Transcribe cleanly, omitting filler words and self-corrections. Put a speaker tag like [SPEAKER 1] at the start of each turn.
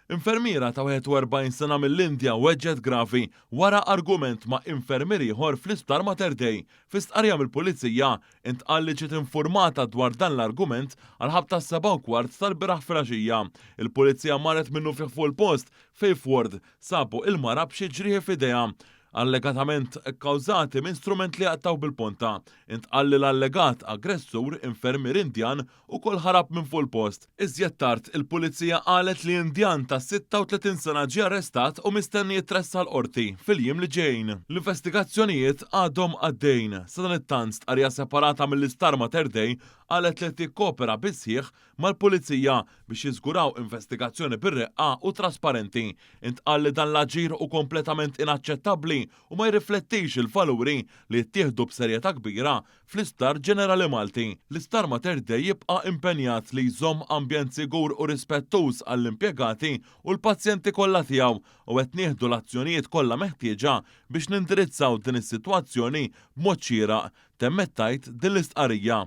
[SPEAKER 1] Infermiera ta' 41 sena mill-Indja weġġgħet gravi wara argument ma' infermier ieħor fl-Isptar Mater Dei. Fi stqarrija mill-Pulizija, intqal li ġiet infurmata dwar dan l-argument għall-ħabta s-7:15 tal-bieraħ filgħaxija. Il-Pulizija marret minnufih fuq il-post fejn f'ward sabu il-mara b'xi ġrieħi f'idejha, allegatament kkawżati minn strument li jaqtgħu bil-ponta. Intqal li l-allegat aggressur, infermier Indjan, ukoll ħarab minn fuq il-post. Iżjed tard, il-Pulizija qalet li Indjan ta' 36 sena ġie arrestat u mistenni jitressaq l-Qorti fil-jiem li ġejjin. L-investigazzjonijiet għadhom għaddejjin. Sadanittant, stqarrija separata mill-Isptar Mater Dei qalet li qed jikkopera bis-sħiħ mal-Pulizija biex jiżguraw investigazzjoni bir-reqqa u trasparenti. Intqal li dan l-aġir hu kompletament inaċċettabbli u ma jirriflettix il-valuri li jittieħdu b'serjetà kbira fl-Isptar Ġenerali Malti. L-Isptar Mater Dei jibqa' impenjat li jżomm ambjent sigur u rispettuż għall-impjegati u l-pazjenti kollha tiegħu u qed nieħdu l-azzjonijiet kollha meħtieġa biex nindirizzaw din is-sitwazzjoni b'mod xieraq, temmet tgħid din l-istqarrija.